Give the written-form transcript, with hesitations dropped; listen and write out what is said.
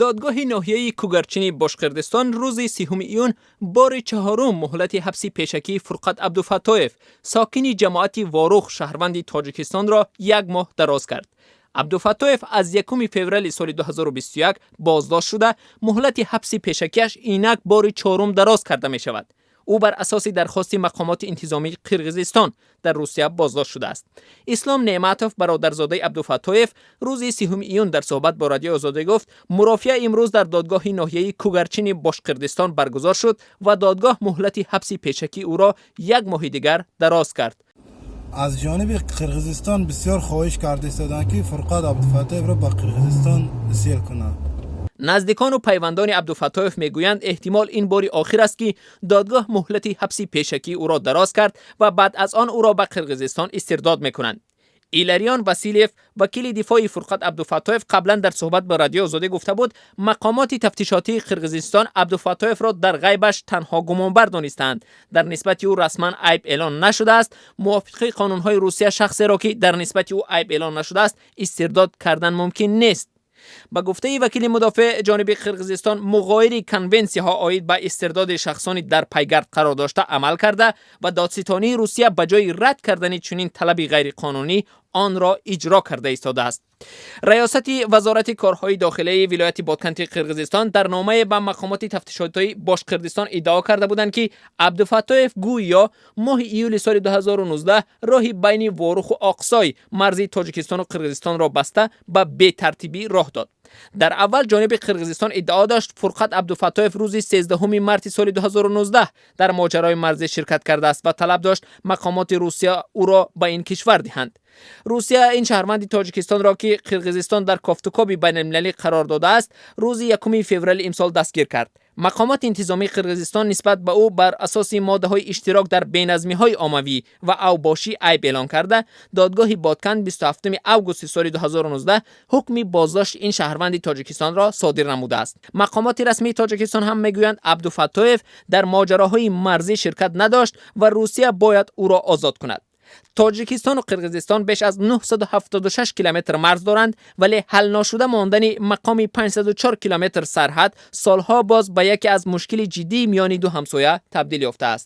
Додгоҳи ноҳияи Кугарчини Бошқирдистон рӯзи 30 июн бори чаҳорум муҳлати ҳабси пешакии Фурқат Абдуфаттоев, сокини ҷамоати Ворух, шаҳрванди Тоҷикистонро як моҳ дароз кард. Абдуфаттоев аз 1 феврали соли 2021 боздошт шуда, муҳлати ҳабси пешакиаш инак бори чорум дароз карда мешавад. Ӯ бар асоси дархости мақомоти интизомии Қирғизистон дар Русия боздошт шудааст. Ислом Неъматов, бародарзодаи Абдуфаттоев, рӯзи 30 июн дар суҳбат бо Радиои Озодӣ гуфт, мурофиа имрӯз дар додгоҳи ноҳияи Кугарчини Бошқирдистон баргузор шуд ва додгоҳ муҳлати ҳабси пешакии ӯро як моҳи дигар дароз кард. Аз ҷониби Қирғизистон бисёр хоҳиш карда истоданд, ки Фурқат Абдуфаттоевро ба Қирғизистон сел кунанд. Наздикону пайвандони Абдуфаттоев мегӯянд, эҳтимол ин бори охир аст, ки додгоҳ муҳлати ҳабси пешакии ӯро дароз кард ва баъд аз он ӯро ба Қирғизистон истирдод мекунанд. Иларион Василев, вакили дифои Фурқат Абдуфаттоев, қаблан дар суҳбат ба Радиои Озодӣ гуфта буд, мақомоти тафтишотии Қирғизистон Абдуфаттоевро дар ғайбаш танҳо гумонбар донистаанд. Дар нисбати ӯ расман айб эълон нашудааст. Мувофиқи қонунҳои Русия, шахсеро, ки дар нисбати ӯ айб эълон нашудааст, истирдод кардан мумкин нест. Ба гуфтаи вакили мудофеъ, ҷониби Қирғизистон муғоири конвенсияҳо оид ба истирдоди шахсони дар пайгард қарор дошта амал карда ва додситонии Русия ба ҷои рад кардани чунин талаби ғайриқонунӣ онро иҷро карда истодааст. Раёсати Вазорати корҳои дохилаи вилояти Ботканти Қирғизистон дар номае ба мақомоти тафтишотии Бошқирдистон иддао карда буданд, ки Абдуфаттоев гӯё моҳи июли соли 2019 роҳи байни Воруху Оқсой, марзи Тоҷикистону Қирғизистонро баста, ба бетартибӣ роҳ дод. Дар аввал ҷониби Қирғизистон иддао дошт, Фурқат Абдуфаттоев рӯзи 13 марти соли 2019 дар моҷарои марзӣ ширкат кардааст ва талаб дошт, мақомоти Русия ӯро ба ин кишвар диҳанд. Русия ин шаҳрванди Тоҷикистонро, ки Қирғизистон дар кофтукоби байналмилалӣ қарор додааст, рӯзи 1 феврали имсол дастгир кард. Мақомоти интизомии Қирғизистон нисбат ба ӯ бар асоси моддаҳои иштирок дар беназмиҳои оммавӣ ва авбошӣ айб эълон карда, додгоҳи Ботканд 27 августи соли 2019 ҳукми боздошти ин шаҳрванди Тоҷикистонро содир намудааст. Мақомоти расмии Тоҷикистон ҳам мегӯянд, Абдуфаттоев дар моҷароҳои марзӣ ширкат надошт ва Русия бояд ӯро озод кунад. Тоҷикистону Қирғизистон беш аз 976 километр марз доранд, вале ҳалношуда мондани мақоми 504 километр сарҳад солҳо боз ба яке аз мушкили ҷиддии миёни ду ҳамсоя табдил ёфтааст.